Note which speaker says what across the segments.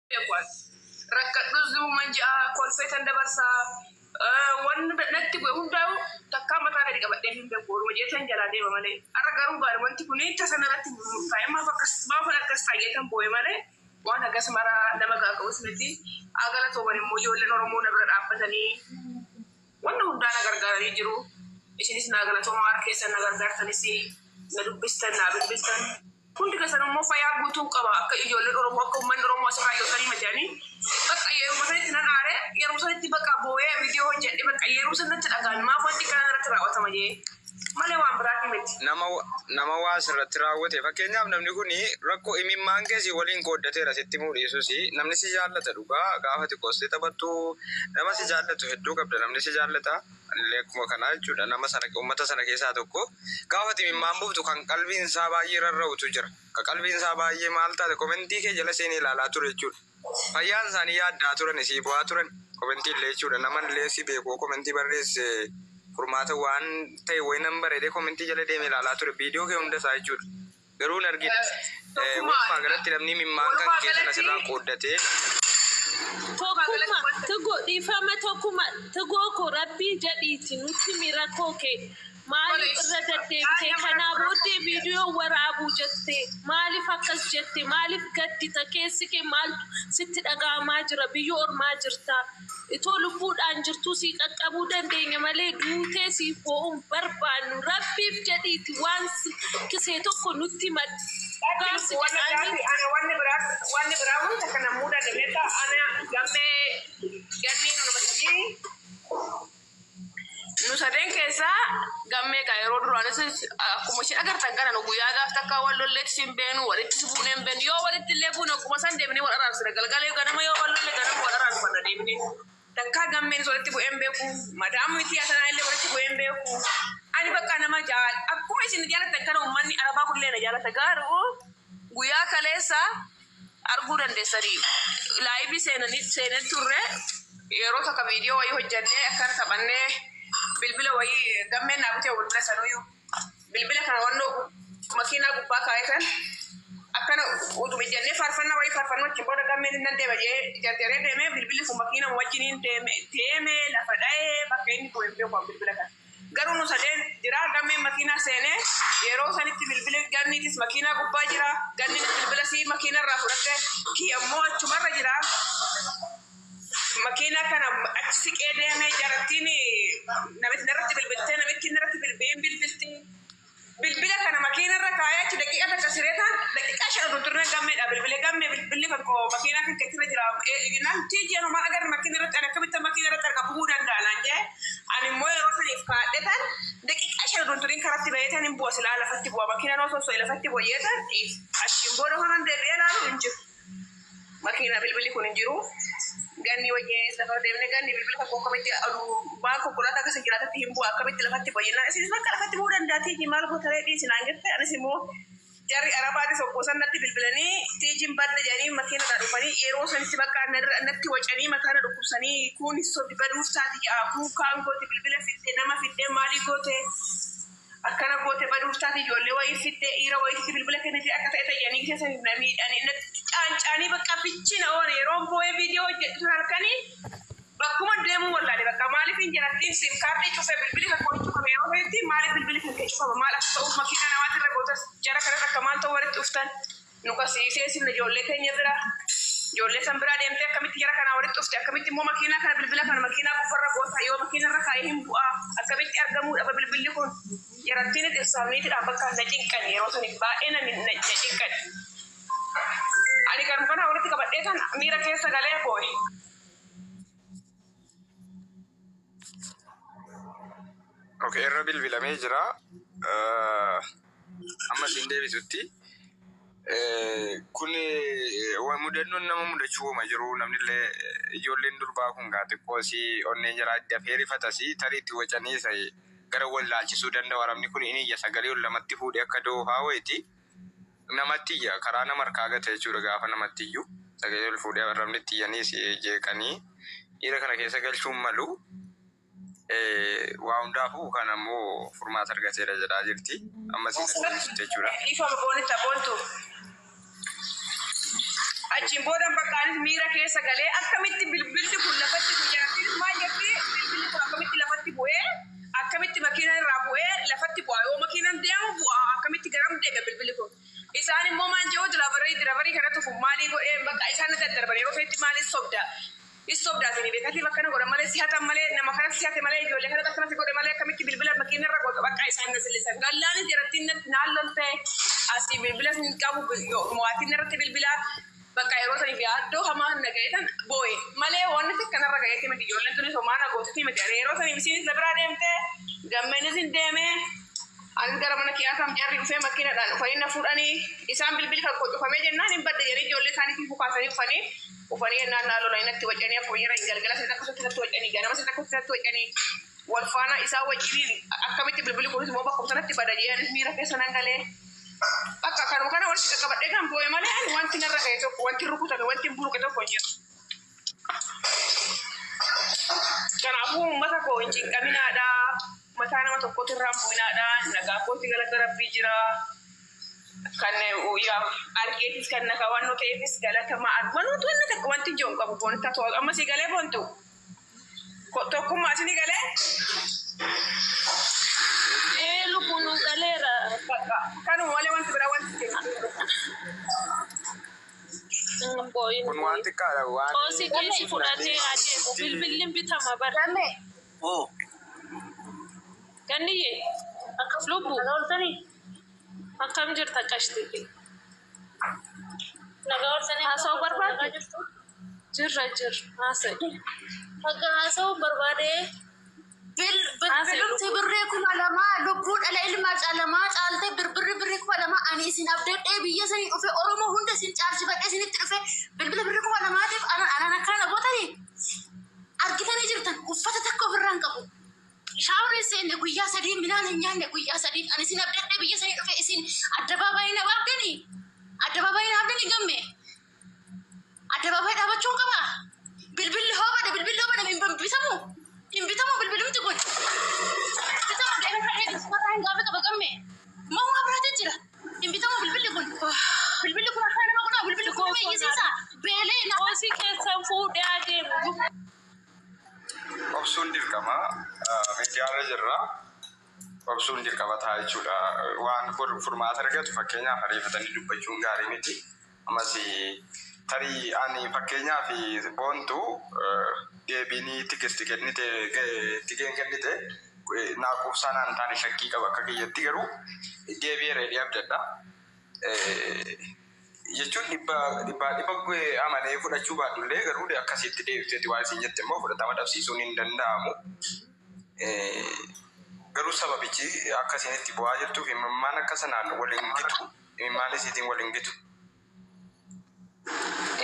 Speaker 1: Beeku an. Rakkadhus zimuman je'a, kolfeetan dabarsa, wanna natti bu'e hundaa'u takkaa mataa gadi qabadhee hin beeku oluma jeetan jalaa deema malee. Har'a garuu gaari wanti kun tasa narratti murtaa'e maaf akkas maafan akkas ta'a jeetan boo'e malee waan hagas mara nama gaaga'us miti. Haa galatooman immoo ijoolleen Oromoo na bira dhaabbatanii wanna hundaa na gargaaranii jiru. Isinis naa galatoomaa harka keessan na gargaartanis na dubbistan naa bilbiltan. Hundi keessan immoo fayaa guutuun qaba akka ijoolleen Oromoo akka uummanni Oromoo asirraa ijoollee miti ani bakka yeruma sanitti nan aare, yeruma sanitti bakka boo'ee viidiyoo hojjedhe, bakka yeruma sanatti dhagaan maaf wanti kana irratti raawwatama jee malee waan biraatii miti.
Speaker 2: Nama waa sirratti raawwate, fakkeenyaaf namni kun rakkoo imimmaan keessi waliin qooddateera sitti mul'isuus, namni si jaallata dhugaa. Gaafa xiqqoostee taphattu nama si jaallatu hedduu qabda, namni si jaallata. Illee akkuma kanaa jechuudha. Nama sana, uummata sana keessaa tokko, gaafa imimmaan buuftu kan qalbiin isaa baay'ee rarra'utu jira, ka qalbiin isaa baay'ee maal taate comment kee jala seenee ilaalaa ture jechuudha. Fayyaan isaanii yaaddaa turan, isii bu'aa turan comment illee jechuudha. Nama illee si beeku comment barreesse, furmaata waan ta'e wayi nan bareedee comment jala deemee ilaalaa ture viidiyoo kee hunda isaa jechuudha. Garuu hin argine. Walumaa galatti namni imimmaan kan
Speaker 1: Walumaa
Speaker 2: kee sana
Speaker 1: galatti
Speaker 2: sirraa qooddatee.
Speaker 3: Tokkummaa Tigoo, dhiifama, tokkummaa Tigoo ko, rabbii jedhiiti nutti mira koo kee maaliif irra deddeebitee kanaa booddee viidiyoo waraabuu jettee? Maaliif akkas jette? Maaliif gaddita? Keessi kee maaltu sitti dhaga'amaa jira? Biyya ormaa jirta, itoo lubbuudhaan jirtuu sii qaqqabuu dandeenya malee duutee siif boo'uun barbaannu. Rabbiif jedhiiti waan kisee tokko nutti himadhu. Dhugaan si
Speaker 1: Wanna
Speaker 3: jedhaanii.
Speaker 1: Biraati ana wanni biraa wanta kana muudate beektaa? Ana gammee gannii nu nama sadii, nu sadeen keessaa gammee gaa yeroo duraanis akkuma isheen agartan kana nu guyyaa gaaf takka wal lolleetti hin beenu, walitti si buunee hin beenu. Yoo walitti illee buune akkuma san deemnee wal araarsina. Galgalee ganama yoo wal lolle ganama wal araarfanna deemnee. Takkaa gammeenis walitti bu'ee hin beeku, madaamu miti asanaa illee walitti bu'ee hin beeku. Ani bakka nama jaal akkuma isin jaallattan kana uummanni arabaa kunillee na jaalata. Garuu guyyaa kaleessa arguu dandeessanii live seenanii seenee turre. Yeroo takka viidiyoo wayii hojjannee akkana taphannee bilbila wayii gammeen naa bitee, bilbila sanuyyuu bilbila kana wannoo makiinaa gubbaa kaa'etan akkana utuma ijjannee faarfannaa wayii faarfannoo achiin booda gammeen nan deema jee jarjaree deemee bilbilli kun makiina wajjiniin deeme deeme lafa dha'ee bakka inni bu'e hin beeku bilbila kana. Garuu nu sadeen jira, gammeen makiinaa seenee yeroo sanitti bilbili ganniitis makiinaa gubbaa jira. Ganniinis bilbila sii makiinaa irraa fudhatte, kiyya immoo achumarra jira. Makiinaa kana achi siqee deemee jarattiin namitti narratti bilbiltee, namitti narratti bilbileen bilbilti. Bilbila kana makiina irra kaayee achi daqiiqaa takka siree ta'an, daqiiqaa 5 oduu turne gammeedha bilbilee, gammee bilbilli kan koo makiinaa kan keetirra jira naan tiijii anu maal agarre makiina irratti, ani akkamitti makiina irratti arga bu'uu danda'a naan jee. Ani immoo yeroo saniif kaadhe tan daqiiqaa 5 oduu turin karatti bahee tan hin bu'a, silaa lafatti bu'a makiinaan osoo so'e lafatti bu'a jee tan achiin booda honan deebi'ee ilaalu hin jiru. Makiina bilbilli kun hin jiru. Ganni wajjinis lafa deemne, ganni bilbila kan akkamitti aduu waan konkolaataa keessa jiraatatti hin bu'a, akkamitti lafatti bu'a jennaan, isinis bakka lafatti bu'uu danda'a maal gootaree dhiisi naan jette. Anis immoo jarri arabaatis obbo san natti bilbilanii tiijiin badda jedhanii makiinadhaa dhufanii yeroo sanitti bakka natti wacanii mataa na dhukkubsanii, kun sobdi baduuf taati jedha, kun kaan goote, bilbila fidde, nama fidde, maalii goote, akkana goote, baduuf taati, ijoollee wayii fidde, dhiira wayiitti bilbila kennite akka ta'e ta'anii keessa na miidhanii natti caancaanii bakka fichina oole. Yeroon boo'ee viidiyoo hojjedhu sun halkanii bakkuma deemuu wallaale. Bakka maaliif hin jarattiin SIM card cufe, bilbili kan koo cufame yeroo ta'etti maaliif bilbili kan kee cufama, maal akka ta'uuf makiinaa namaatirra gootas, jara kanarra akka maal ta'uu walitti dhuftan, nu qasiisee sinna ijoollee keenya bira, ijoollee san biraa deemtee akkamitti jara kanaa walitti dhufte, akkamitti immoo makiinaa kana bilbila kana makiinaa gubbarra goota, yoo makiina irra kaa'ee hin bu'aa, akkamitti argamuu dhaba bilbilli kun? Jarattiin dhirsaafniitidhaan bakka na cinqan, yeroo saniif baay'ee na cinqan. Ani kan kana walitti qabadhee tan miira keessa galee boo'e.
Speaker 2: Okay, irra bilbilamee jira. Amma isin deebisutti. Kun mudannoon nama mudachuu uuma jiru. Namni illee ijoolleen durbaa kun gaa xiqqoo si onneen jira dafee rifatasi, tarii itti wacanii isa gara wal laalchisuu danda'u. Arabni kun inni iyya sagalee ol lamatti fuudhee akka doofaa wayiiti. Namatti iyya, karaa nama harkaa gata jechuudha. Gaafa namatti iyyu sagalee ol fuudhee arrabni itti iyyanii si jeeqanii dhiira kana keessa galchuun malu. Waa hundaafuu kan ammoo furmaata argateera jedhaa jirti. Amma isin deebisutti jechuudha.
Speaker 1: Dhiifama boonitta boontu. Achiin booda bakka anis miira keessa galee akkamitti bilbilli kun lafatti bu'ee maal jetti bilbilli kun akkamitti lafatti bu'ee akkamitti makiinaan irraa bu'ee lafatti bu'a yoo makiinaan deemu bu'a akkamitti garam deema bilbilli kun. Isaan immoo maal jedhu diraabarii kana tufu maalii godhee bakka isaan daddarban yeroo feetti maaliif sobda. Is sobda isin beekatiif akkana godhan malee si hatan malee nama kanatti si hate malee ijoollee kanatti akkanatti godhe malee akkamitti bilbila makiina irra godhe bakka isaan na sillisan. Gallaanis jarattiin naan lolte asii bilbila hin qabu mo'aatiin irratti bilbila bakka yeroo saniif yaaddoo hamaa na ga'e tan boo'e malee wanni takkanarra ga'eeti miti ijoolleen tunis homaa na gootiti miti ani yeroo saniif isiinis na biraa deemte gammeenis hin deeme anis gara mana kiyyaa kam jarri dhufee makiinadhaan dhufanii na fuudhanii isaan bilbilli kan koo cufamee jennaan hin badde jedhanii ijoollee isaaniitiin fukaasanii dhufanii dhufanii jennaan naa lolanii natti wacanii akkuma jiran galgala isa tokko natti wacanii ganama isa tokko natti wacanii wal faana isaa wajjiniin akkamitti bilbilli kunis immoo bakkuma sanatti bada jedhanii miira keessa nan galee. Bakka kanuma kana walitti qaqqabadhee kan boo'e malee ani wanti narra ga'e tokko wanti rukutame wanti buruqe tokko hin jiru. Kanaafuu uummata koo hin cinqaminaadha. Mataa nama tokkotu irraa hin bu'inaadha. Nagaa kootti galata rabbii jira. Kan argeetis kan nagaa waan ta'eefis galata wanti wanti takka wanti ijoo hin qabu boonta to'atu amma si galee boontu. Tokkummaa isinii galee
Speaker 3: Ee lubbuun nu galeera.
Speaker 1: Kanuma malee wanti biraa wanti jiru.
Speaker 3: Boo'in
Speaker 2: Kun waan xiqqaadha waan.
Speaker 3: Xoosii keessi fudhatee adeemu bilbilli bitama bara.
Speaker 4: Gamme.
Speaker 5: Oo.
Speaker 3: Ganniyyee lubbu
Speaker 4: Nagaa ooltanii?
Speaker 3: akkam jirta qashtiiti?
Speaker 4: Nagaa ooltanii?
Speaker 3: Haasa'uu barbaaddu?
Speaker 4: Nagaa jirtu?
Speaker 3: Jirra jirra haasa'i.
Speaker 4: Akka haasa'uu barbaade
Speaker 3: Haasa'e
Speaker 4: bilbilumti
Speaker 3: lubbu.
Speaker 4: Birrii 2000 lubbuu dhala ilmaa caalamaa caaltee birbirri birrii 2000 ani isin abdadhee biyya sanii dhufe Oromoo hunda isin caalchifadhee isinitti dhufe bilbila birrii 2000tiif anan akkana gootanii argitanii jirtan uffata takka ofirraa hin qabu. Shaaworii seenne guyyaa 3 midhaan hin nyaanne guyyaa 3 ani isin abdadhee biyya sanii dhufe isin addabaabaayii na baabdanii addabaabaayii na baabdanii gamme addabaabaayii dhaabachuun qaba. Bilbilli hoo bade bilbilli hoo bade hin bitamu hin bitamu bilbilumti kun bitamu deemee mataa hin gaafa qaba gamme moo biraati jira hin bitamu bilbilli kun bilbilli kun akka nama godhaa bilbilli kun nama iyyisiisa beelee na
Speaker 3: Xoosii keessan fuudhee adeemu lubbu.
Speaker 2: Obsuun dirqama. Miidiyaarra jirra. Obsuun dirqama ta'a jechuudha. Waan furmaata argatu fakkeenyaaf ariifatanii dubbachuun gaarii miti. Ammas tarii ani fakkeenyaaf boontu deebiin tigisti kennite tigeen kennite naa quubsaa naan taane shakkii qaba akka kiyyatti garuu deebi'eera jedhee abdadha. Jechuun dhibba dhibbaa dhibba amanee fudhachuu baadhullee garuu akkasitti deebiteeti waan isin jette immoo fudhatama dhabsiisuun hin danda'amu. Garuu sababichi akkasiin itti bu'aa jirtuuf imimmaan akka sanaan waliin gitu imimmaan isiitiin waliin gitu.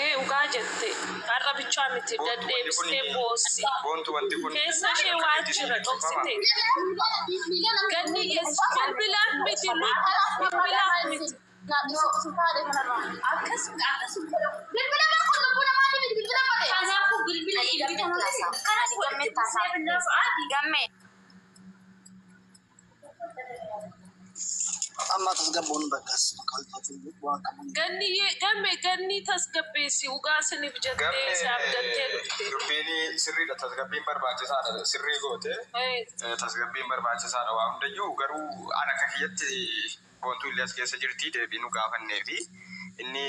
Speaker 3: Ee dhugaa jette har'a bichaa miti
Speaker 2: Boontu wanti kun
Speaker 3: deddeebistee boossi.
Speaker 2: boontu wanti kun
Speaker 3: Keessa ishee
Speaker 2: akka
Speaker 3: waa
Speaker 2: keetti
Speaker 3: jira
Speaker 2: siin cufamaa.
Speaker 3: dhoksite. Ganniyyee bilbilaan miti lubbu bilbilaan miti.
Speaker 4: Bilbila kun lubbuu namaati miti bilbila bade.
Speaker 6: Kanaafuu bilbila hin bitamu. Kanaafuu walitti
Speaker 7: Gamme.
Speaker 5: Amma tasgabboon bakkas bakka waan qabuun.
Speaker 3: Ganniyyee gamme gannii tasgabbeessi dhugaa isiniif jettee
Speaker 2: Gamme
Speaker 3: si abdattee dhufte.
Speaker 2: dubbiin sirriidha tasgabbiin barbaachisaadha sirrii goote
Speaker 3: Ee
Speaker 2: tasgabbiin barbaachisaadha waa hundayyuu garuu ana akka kiyyatti boontuu illee as keessa jirti deebii nu gaafannee fi inni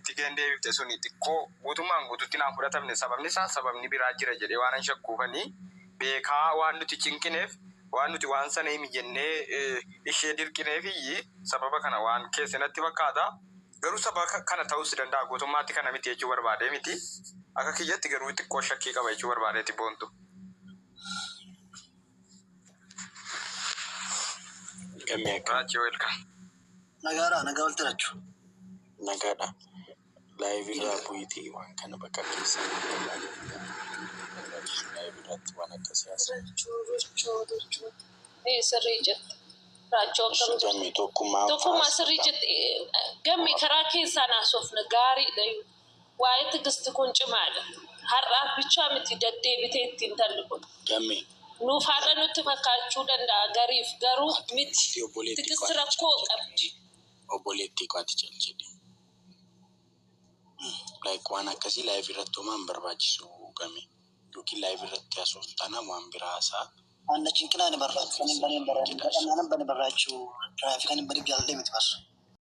Speaker 2: tigeen deebifte suni xiqqoo guutummaan guututti naan fudhatamne sababni isaa sababni biraa jira jedhee waan an shakkuufanii beekaa waan nuti cinqineef waan nuti waan sana himi jennee ishee dirqineef iyyi sababa kana waan keessa natti fakkaata. Garuu sababa kana ta'uus danda'a guutummaatti kana miti jechuu barbaadee miti. Akka kiyyatti garuu xiqqoo shakkii qaba jechuu barbaadeeti boontu.
Speaker 8: Gammee akkam
Speaker 2: Raachii welcome.
Speaker 5: Nagaadha nagaa walitti jiraachuu.
Speaker 8: Nagaadha. Live irraa bu'iitii waan kana bakka keessaa live irratti waan akka siyaasaa.
Speaker 3: Rachuu rachuu rachuu. Ee sirrii jette. Raachuu akkam jirta?
Speaker 8: Gammee tokkummaan
Speaker 3: Tokkummaa sirrii jette. Gamme karaa keessaan haasofna gaariidha. Waa'ee tigisti kun cimaadha. Har'aaf bichaa miti deddeebitee ittiin talli kun.
Speaker 8: Gammee
Speaker 3: Nuuf har'a nutti fakkaachuu danda'a gariif garuu miti.
Speaker 8: ati obboleettii
Speaker 3: Tigisti
Speaker 8: koo ati
Speaker 3: rakkoo
Speaker 8: cal
Speaker 3: qabdi.
Speaker 8: jedhi. Obboleettii koo ati cal jedhi. Like waan akkasii live irratti homaa hin barbaachisu game. Yookiin live irratti haasoftu taanaan waan biraa haasaa.
Speaker 5: Anna cinqinaan barraachu kan hin baneen barraachu kan hin bane barraachu tiraafikan hin bane jaaladhee miti bar.